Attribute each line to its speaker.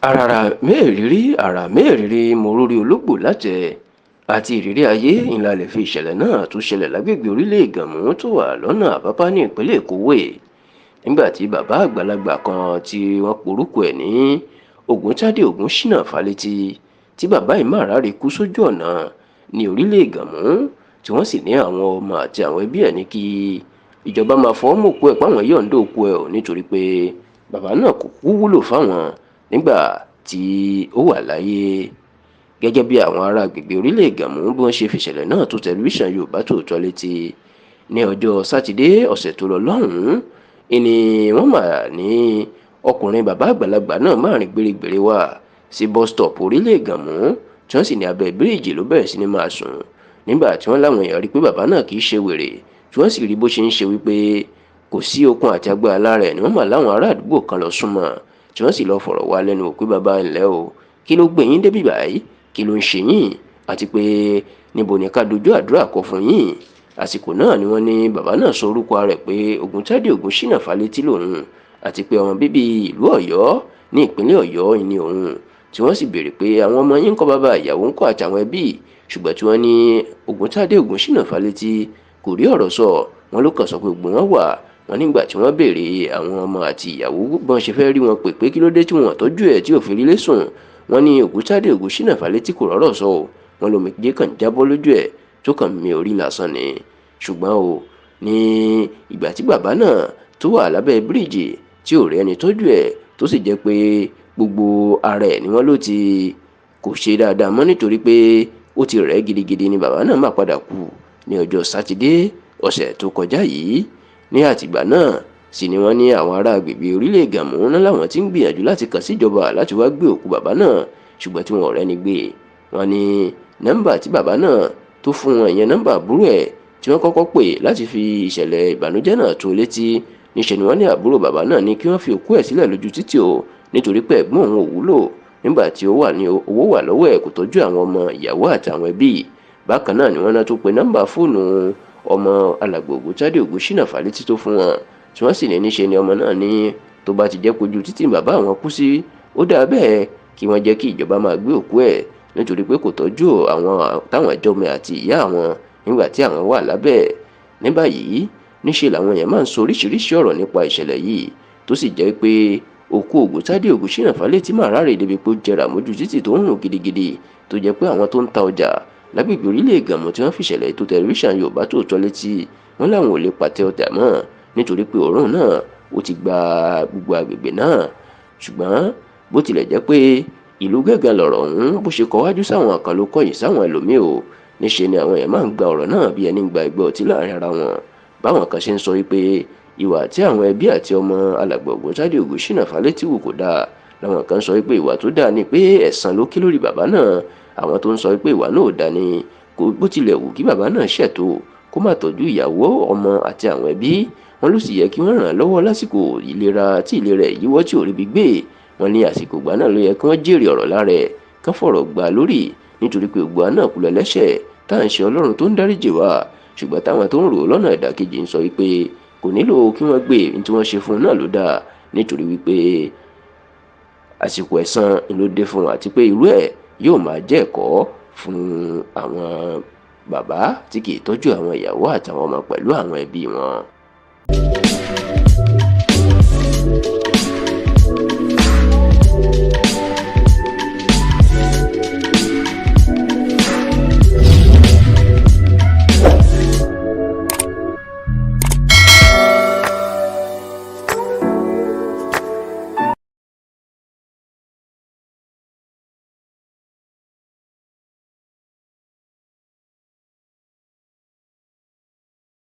Speaker 1: Àràrà mẹ́rìírí, àrà mẹ́rìírí, mo rórí ológbò látẹ àti ìrírí ayé ńlá lè fi ìṣẹ̀lẹ̀ náà tó ṣẹlẹ̀ lágbègbè Orílẹ̀ Ìgànmù tó wà lọ́nà Àpápá ní ìpínlẹ̀ Èkó wé, nígbà tí bàbá àgbàlagbà kan tí wọ́n porúkọ ẹ̀ ní Ògúntádé Ògúnṣínà Fálétí, tí bàbá yìí máa ráre kú sójú ọ̀nà ní Orílẹ̀ Ìgànmù, tí wọ́n sì ní àwọn ọmọ àti àwọn ẹbí ẹ̀ ní kí ìjọba máa fọwọ́ mọ̀kú ẹ̀ páwọn yọ̀ǹda òkú ẹ̀ ò, nítorí pé bàbá náà kò kú wúlò fáwọn nígbà tí ó wà láyé. Gẹ́gẹ́ bí àwọn ará agbègbè Orílẹ̀ Ìgànmù bí wọ́n ṣe fìṣẹ̀lẹ̀ náà tó tẹlifíṣàn Yorùbá Tòótọ́ létí ní ọjọ́ Sátidé ọ̀sẹ̀ tó lọ lọ́hùn-ún, ìní wọ́n mà ní ọkùnrin bàbá àgbàlagbà náà máa rìn gbèrègbèrè wá sí bus stop Orílẹ̀ Ìgànmù, tí wọ́n sì ní abẹ́ bíríìjì ló bẹ̀rẹ̀ sí ní máa sùn. Nígbà tí wọ́n láwọn èèyàn rí pé bàbá náà kì í ṣe wèrè, tí wọ́n sì rí bó ṣe ń ṣe wípé kò sí okun àti agbára lára ẹ̀, ni wọ́n mà láwọn ará àdúgbò kan lọ súnmọ́, tí wọ́n sì lọ fọ̀rọ̀ wá lẹ́nu wò pé bàbá ńlẹ́ o, kí ló gbé yín débí báyìí, kí ló ń ṣe yín, àti pé níbo ni ká dojú àdúrà kọ fún yín. Àsìkò náà ni wọ́n ní bàbá náà sọ orúkọ rẹ̀ pé Ògúntádé Ògúnṣínà Fálétí lòun, àti pé ọmọ bíbí ìlú Ọ̀yọ́ ní ìpínlẹ̀ Ọ̀yọ́ ni òun, tí wọ́n sì béèrè pé àwọn ọmọ yín ń kọ́, bàbá ìyàwó ń kọ́ àtàwọn ẹbí. Ṣùgbọ́n tí wọ́n ní Ògúntádé Ògúnṣínà Fálétí kò rí ọ̀rọ̀ sọ, wọ́n ló kàn sọ pé gbogbo wọn wà. Wọ́n nígbà tí wọ́n béèrè àwọn ọmọ àti ìyàwó bọ́n ṣe fẹ́ rí wọn pè pé kí ló dé tí wọ́n tọ́jú ẹ̀ tí ò fi rí lé sùn, wọ́n ní Ògúntádé Ògúnṣínà Fálétí kò rọ́rọ̀ sọ o, wọ́n lómi jẹ́ kàn jábọ́ lójú ẹ̀ tó kàn mí orí lásán ni. Ṣùgbọ́n o, ní ìgbà tí bàbá náà tó wà lábẹ́ bíríìjì tí ò rí ẹni tọ́jú ẹ̀, tó sì jẹ́ pé gbogbo ara ẹ̀ ni wọ́n ló ti kò ṣe dáadáa mọ́ nítorí pé ó ti rẹ̀ gidigidi, ni bàbá náà máa padà kú ní ọjọ́ Sátidé ọ̀sẹ̀ tó kọjá yìí. Ní àtìgbà náà sì ni wọ́n ní àwọn ará agbègbè Orílẹ̀ Ìgànmù náà làwọn ti ń gbìyànjú láti kàn síjọba láti wá gbé òkú bàbá náà, ṣùgbọ́n tí wọn ò rẹ́ni gbé. Wọ́n ní nọ́mbà tí bàbá náà tó fún wọn, ìyẹn nọ́mbà àbúrò ẹ̀ tí wọ́n kọ́kọ́ pè láti fi ìṣẹ̀lẹ̀ ìbànújẹ́ náà tó létí, níṣẹ́ ni wọ́n ní àbúrò bàbá náà ní kí wọ́n fi òkú ẹ̀ sílẹ̀ lójú títì o, nítorí pé ẹ̀gbọ́n òun ò wúlò nígbà tí ó wà ní owó wà lọ́wọ́ ẹ̀, kò tọ́jú àwọn ọmọ, ìyàwó àtàwọn ẹbí. Bákan náà ni wọ́n náà tó pe nọ́mbà fóònù ọmọ alàgbà Ògúntádé Ògúnṣínà Fálétí tó fún wọn, tí wọ́n sì ní níṣe ni ọmọ náà ní tó bá ti jẹ́ kojú títì bàbá àwọn kú sí, ó dáa bẹ́ẹ̀, kí wọ́n jẹ́ kí ìjọba máa gbé òkú ẹ̀, nítorí pé kò tọ́jú àwọn táwọn ìjọmọ àti ìyá àwọn nígbà tí àwọn wà lábẹ́. Ní báyìí níṣe làwọn èèyàn máa ń sọ oríṣiríṣi ọ̀rọ̀ nípa ìṣẹ̀lẹ̀ yìí, tó sì jẹ́ pé òkú Ògúntádé Ògúnṣínà Fálétí máa ráre débi pé ó jẹrà mójú títì tó ń rùn gidigidi, tó jẹ́ pé àwọn tó ń ta ọjà lágbègbè Orílẹ̀ Ìgànmù tí wọ́n fìṣẹ̀lẹ̀ ètò tẹlifíṣàn Yorùbá Tòótọ́ létí, wọ́n láwọn ò lè pàtẹ ọjà mọ́ nítorí pé òórùn náà ó ti gba gbogbo agbègbè náà. Ṣùgbọ́n bó tilẹ̀ jẹ́ pé ìlú gángan lọ̀rọ̀ ọ̀hún bó ṣe kọwájú sáwọn kan ló kọ̀yìn sáwọn ẹlòmíì o, níṣe ni àwọn èèyàn máa ń gba ọ̀rọ̀ náà bí ẹni ń gba ẹgbẹ́ ọtí láàrin ara wọn. Báwọn kan ṣe ń sọ wípé ìwà tí àwọn ẹbí àti ọmọ alàgbà Ògúntádé Ògúnṣínà Fálétí wù kò dáa, làwọn kan sọ wípé ìwà tó dáa ni pé ẹ̀san ló ké lórí bàbá náà. Àwọn tó ń sọ wípé ìwà náà ò dáa ni kò bó tilẹ̀ wù kí bàbá náà ṣètò kó má tọ́jú ìyàwó, ọmọ àti àwọn ẹbí wọn, ló sì yẹ kí wọ́n ràn án lọ́wọ́ lásìkò ìlera tí ìlera ẹ̀ yíwọ́ tí ò ríbi gbé. Wọn ní àsìkò ìgbà náà ló yẹ kí wọ́n jèrè ọ̀rọ̀ lára ẹ̀, kán fọ̀rọ̀ gbà lórí, nítorí pé gbogbo àná kúlẹ̀ lẹ́sẹ̀ tá à ń ṣe Ọlọ́run tó ń dáríjì wá. Ṣùgbọ́n táwọn tó ń rò ó lọ́nà ìdàkejì ń sọ wípé kò nílò kí wọ́n gbé ní tí wọ́n ṣe fún un náà ló dáa, nítorí wípé àsìkò ẹ̀san ló dé fún un, àti pé irú ẹ̀ yóò máa jẹ́ ẹ̀kọ́ fún àwọn bàbá tí kì í tọ́jú àwọn ìyàwó àtàwọn ọmọ pẹ̀lú àwọn ẹbí wọn.